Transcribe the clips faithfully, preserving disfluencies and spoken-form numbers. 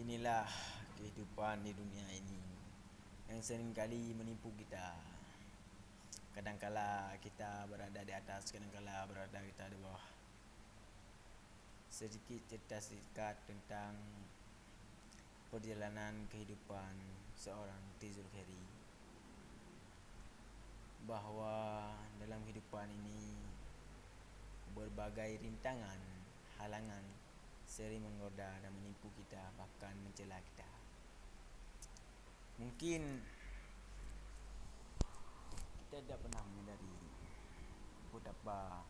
Inilah kehidupan di dunia ini yang seringkali menipu kita. Kadangkala kita berada di atas, kadangkala berada kita di bawah. Sedikit cerita singkat tentang perjalanan kehidupan seorang Tizul Khairi, bahwa dalam kehidupan ini berbagai rintangan, halangan sering menggoda dan menipu kita, bahkan mencela kita. Mungkin kita tidak pernah menyadari betapa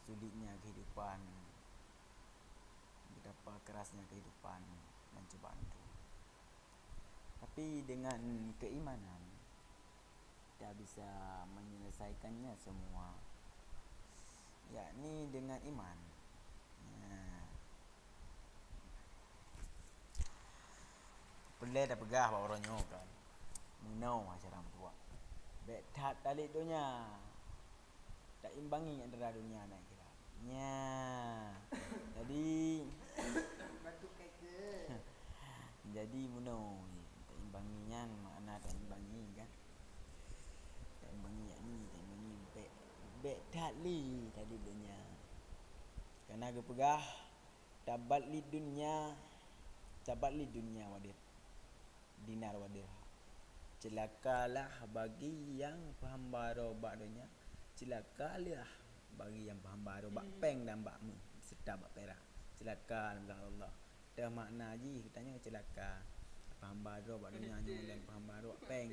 sulitnya kehidupan, betapa kerasnya kehidupan dan cobaan itu. Tapi dengan keimanan, kita bisa menyelesaikannya semua, yakni dengan iman. Nah, peureulée tapeugah bak uroe nyoe kan, meunoe cara meutuah. Bék that talét donya, taimbangi antara donya dan akhirat. Nya. Jadi, jadi meunoe, taimbangi nyan makna taimbangi kan. Taimbangi yakni taimbangi bék, bék that lé talét donya. Karena geupeugah, tabat lid dunya, tabat lid dunya wa dir-, dinar wa dirham. Celakalah bagi yang peuhamba droe bak donya, celakalah bagi yang peuhamba droe bak péng dan bak meuh, serta bak pirak. Celaka dalam jalan Allah. Teuh makna jih geutanyoe celaka. Peuhamba droe bak donya nyoe dan peuhamba droe bak péng.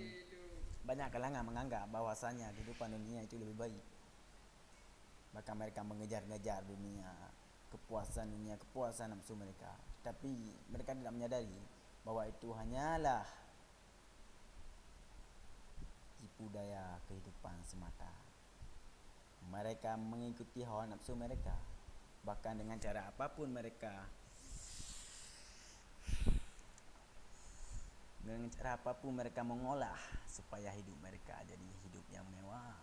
Banyak kalangan menganggap bahwasanya kehidupan dunia itu lebih baik. Bahkan mereka mengejar-ngejar dunia, kepuasan dunia, kepuasan nafsu mereka. Tetapi mereka tidak menyadari bahwa itu hanyalah tipu daya kehidupan semata. Mereka mengikuti hawa nafsu mereka, bahkan dengan cara apapun mereka, dengan cara apapun mereka mengolah supaya hidup mereka jadi hidup yang mewah.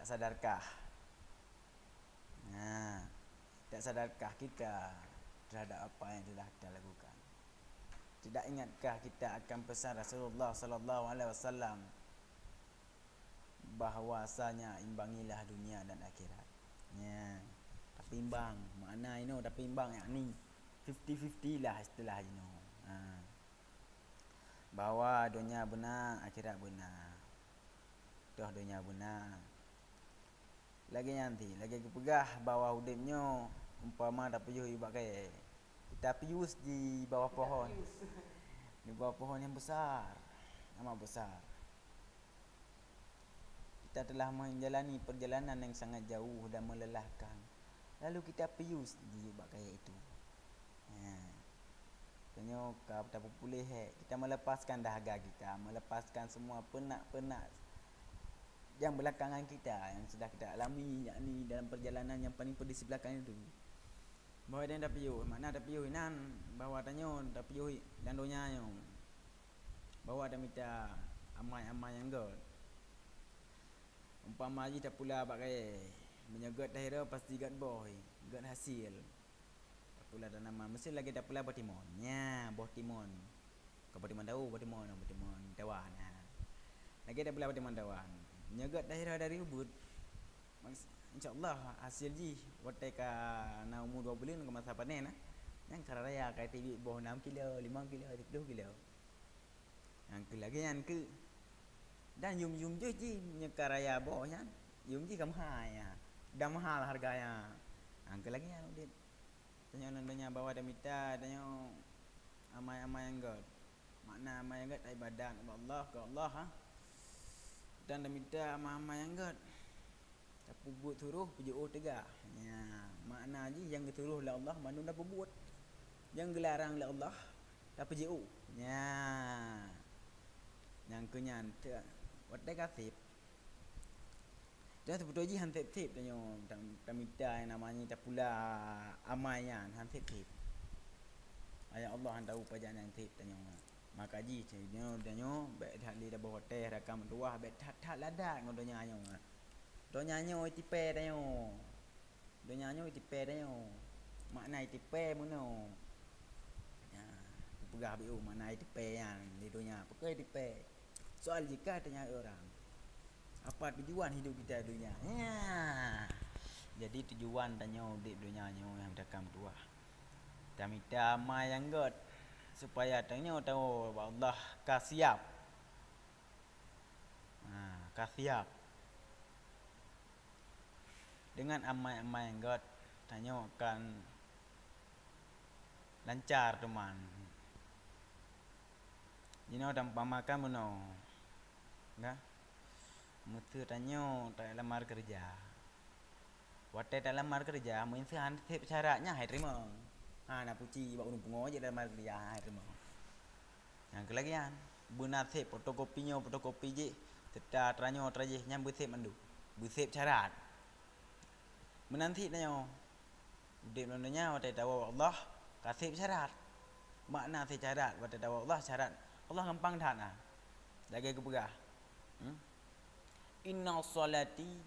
Tak sadarkah? Nah, tak sadarkah kita terhadap apa yang telah kita lakukan? Tidak ingatkah kita akan pesan Rasulullah sallallahu alaihi wasallam bahwasanya imbangilah dunia dan akhirat? Nya, tapeuimbang. Makna inoe tapeuimbang yakni fifty fifty lah istilah inoe. Ha. Bahwa donya beuna, akhirat beuna. Toh donya beuna. Lagée nyan ti, lagée geupeugah bahwa udeb nyoe umpama tapiôh ubak kayée. Tapiôh di bawah pohon. Di bawah pohon yang besar, amat besar. Kita telah menjalani perjalanan yang sangat jauh dan melelahkan. Lalu kita piôh di ubak kayée itu. Ha. Tanyoe ka tapeupuléh hék, kita melepaskan dahaga kita, melepaskan semua peunak-peunak yang belakangan kita, yang sudah kita alami, yakni dalam perjalanan yang paling pedih di belakang itu. Bahwa dan tapiôh, makna tapiôh inan bahwa tanyoe tapiôh dan donya nyoe. Bahwa tamita amai-amai nyang gét. Umpama jih tapula bak kayée, meunyoe gét tahiroe pasti gét boh, gét hasil. Tapula tanaman, meusti lagée tapula boh timon. Nya, boh timon. Ka boh timon daun, boh timon, boh timon dawan. Ha. Lagée tapula boh timon dawan. Meunyoe gét tahiroe dari ubeut, maks-, insya Allah hasil jih watée ka na umu dua buleuen ka masa panen, ha. Nyang ka raya ka tibiet boh enam kilo, lima kilo, tujoh kilo. Nyang keu lagée nyan keu. Dan yum-yum jih jih meunyoe ka raya boh nyan, yum jih ka meuhai, ha. Dan meuhal hareuga nyan. Nyang keu lagée nyan udeb. Tanyoe lam donya bahwa tamita, tanyoe amai-amai nyang gét. Makna amai nyang gét ibadat ubak Allah, keu Allah, ha. Dan tamita amai-amai nyang gét. Tapeubuet suroh, peujiôh teuga. Nya, makna jih nyang geusuroh lé Allah mandum tapeubuet. Nyang geularang lé Allah tapeujiôh. Nya. Nyang keu nyan, watée ka sép. Dan seubeutôi jih han sép-sép tanyoe tam-, tamita nyang namanya tapula amai nyan han sép-sép. Ayat Allah han tahu pajan nyang sép tanyoe. Maka jih tanyoe, tanyoe bék that lé taboh watée rakan meutuwah, bék that-that ladat ngon donya nyoe. Donya nyoe itipée tanyoe. Donya nyoe itipée tanyoe. Makna itipée meunoe. Nya, Peugah biôh makna itipée nyan di donya. Peue keuh itipée? Soal jika tanya urang, apa tujuan hidup kita di dunia? Nya. Jadi tujuan tanyoe udeb donya nyoe nyang takam tuah. Tamita amai nyang gét supaya tanyoe tahu bahwa Allah ka siap. Ha, ka siap. Dengan amai-amai nyang gét tanyoe akan lancar teuma. Jinoe tampamakan bunoe, ka? Meuseu tanyoe talamar keureuja. Watée talamar keureuja, meuseu han sép syarat nyan hai teurimong. Hana puci bak ureuëng pungo jih talamar keureuja hai teurimong. Nyang keulagian, beuna sép fotokopi nyoe fotokopi jih, serta teranyoe teurajih nyan beusép mandum. Beusép syarat. Meunan cit tanyoe. Udeb lam donya watée tawoe Allah ka sép syarat. Makna sép syarat watée tawoe Allah syarat. Allah gampang that na. Lagée geupeugah. Hmm? Inna salati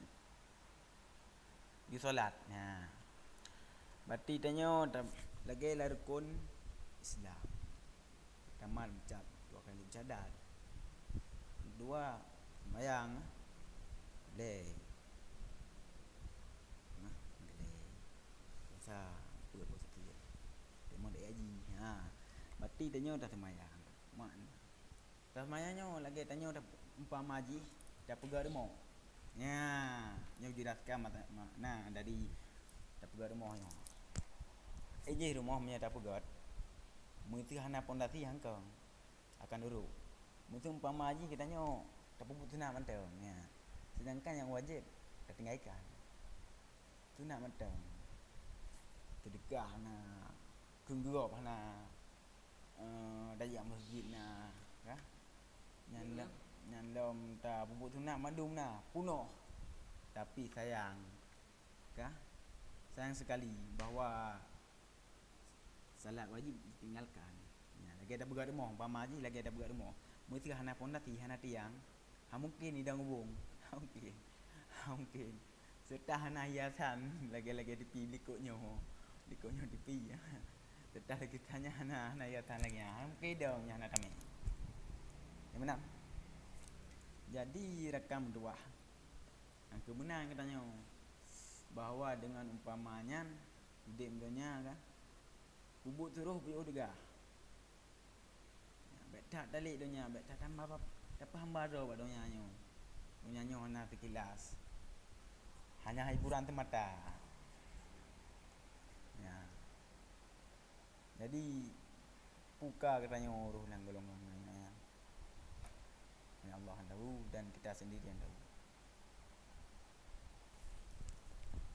di salat. Nah. Berarti tanyoe lagée lah rukun Islam. Tamat meucab dua kali syahadat. Dua, sembahyang. Lé. Nah, lé. Puasa, apa puasa tu? Tengok dek haji. Ha. Berarti tanyoe dah sembahyang. Makna. Tasmaya nyoe lagée tanyoe umpama jih tapeugét rumoh. Nya, nyoe jelaskan makna dari tapeugét rumoh nyoe. Eh jih rumoh meunyoe tapeugét, meuseu hana pondasi hangkong akan uruk. Meuseu umpama jih geutanyoe tapeubuet sunat mantong, nya. Sedangkan nyang wajéb tatinggai ikan. Sunat mantong. Seudeukah hana, kheun geurob hana, eh, dayah meuseujid na, ka? Nyan lom, nyan lom tapeubuet sunat mandum na, punoh. Tapi sayang, ka? Sayang sekali bahwa salat wajib ditinggalkan. Nya, lagée tapeugét rumoh, umpama jih lagée tapeugét rumoh. Meuseu hana pondasi, hana tiang, ha mungken idong ubong. Ha mungken. Ha mungken. Seutah hana hiasan lagée-lagée tipi likot nyoe. Likot nyoe tipi. Seutah lagée tanyoe hana, hana hiasan lagée nyan. Hana mungken idong nyan hana tamé. Nyang meunan. Jadi rakan meutuwah. Nyang keumeunang geutanyoe bahwa dengan umpama nyan udeb donya kan. Peubuet turoh piôh degah. Bék that talek donya, bék that hamba, tapeuhamba droe bak donya nyoe. Donya nyoe hana teukilas. Hanya hiburan teumata. Ya. Jadi, puka geutanyoe roh lam golongan nyan. Hanya Allah nyang tahu dan kita sendiri nyang tahu.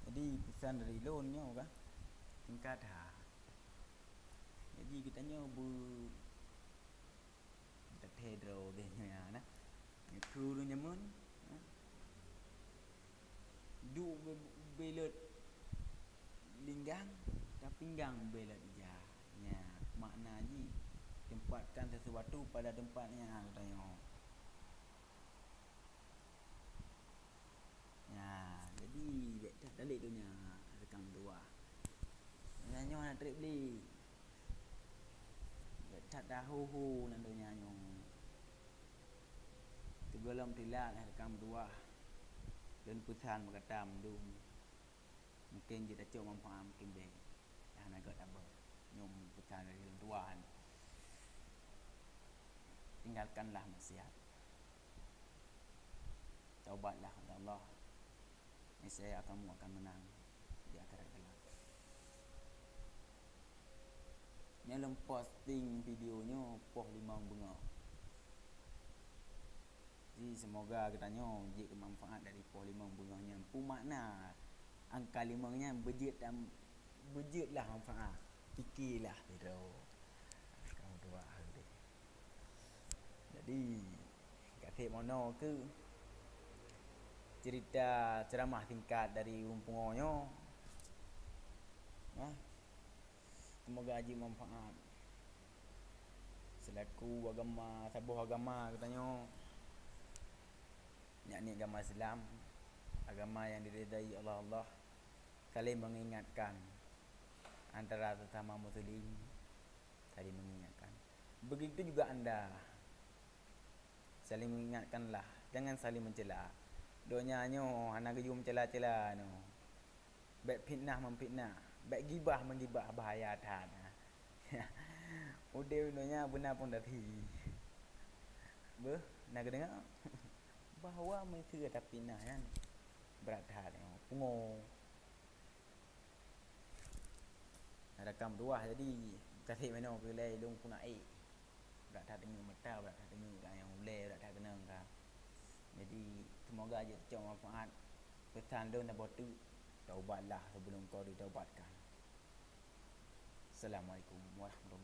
Jadi, pesan dari lôn nyoe kan, singkat ha. Jadi geutanyoe beu-, tathee droe geuh nyoe na. Keu ureuëng jameun, ha? Duek ubé-, ubé lôt linggang, tapinggang ubé lôt ija. Nya, makna jih tempatkan sesuatu pada tempatnya geutanyoe. Nya, jadi bék that talek donya rakan meutuwah. Donya nyoe hana treb lé. Bék that taho-ho lam donya nyoe. Sigohlom teulat rakan meutuwah. Lôn peusan bak gata mandum. Mungken jeuet tacok manfaat, mungken bék. Hana gét haba. Nyoe peusan dari lôn tuan. Tinggalkanlah maksiat. Taubatlah kepada Allah. Niscaya kamu akan menang di akhirat kelak. Nyoe lôn posting video nyoe poh limong beungoh. Jadi, semoga geutanyoe jeuet keu manfaat dari poh limong beungoh nyan. Peue makna angka limong nyan beujeuet dan beujeuetlah manfaat. Pikélah sidroe. Kamoe dua hari. Jadi, gasek mono keu cerita ceramah singkat dari ureuëng pungo nyoe. Nah, semoga jeuet manfaat. Selaku agama, saboh agama geutanyoe, yakni agama Islam, agama yang diridai Allah, Allah, saling mengingatkan antara sesama muslim, saling mengingatkan. Begitu juga anda. Saling mengingatkanlah, jangan saling mencela. Donya nyoe hana geuyue meucela-cela nyoe. Bèk fitnah memfitnah, bèk gibah menggibah, bahaya that. Udeb donya beuna pun tadi. Beuh, na geudeungoe? Bahwa meuseu tapitnah nyan brat that nyoe. Pungo. Rakam dua jadi kasih meno keu lé lôn puna ék. Brat that deungoe mata, brat that deungoe ka nyang ulèe, brat that keunong ka. Jadi semoga jeuet cok manfaat. Pesan lôn saboh teuk, taubatlah sebelum kau ditaubatkan. Assalamualaikum warahmatullahi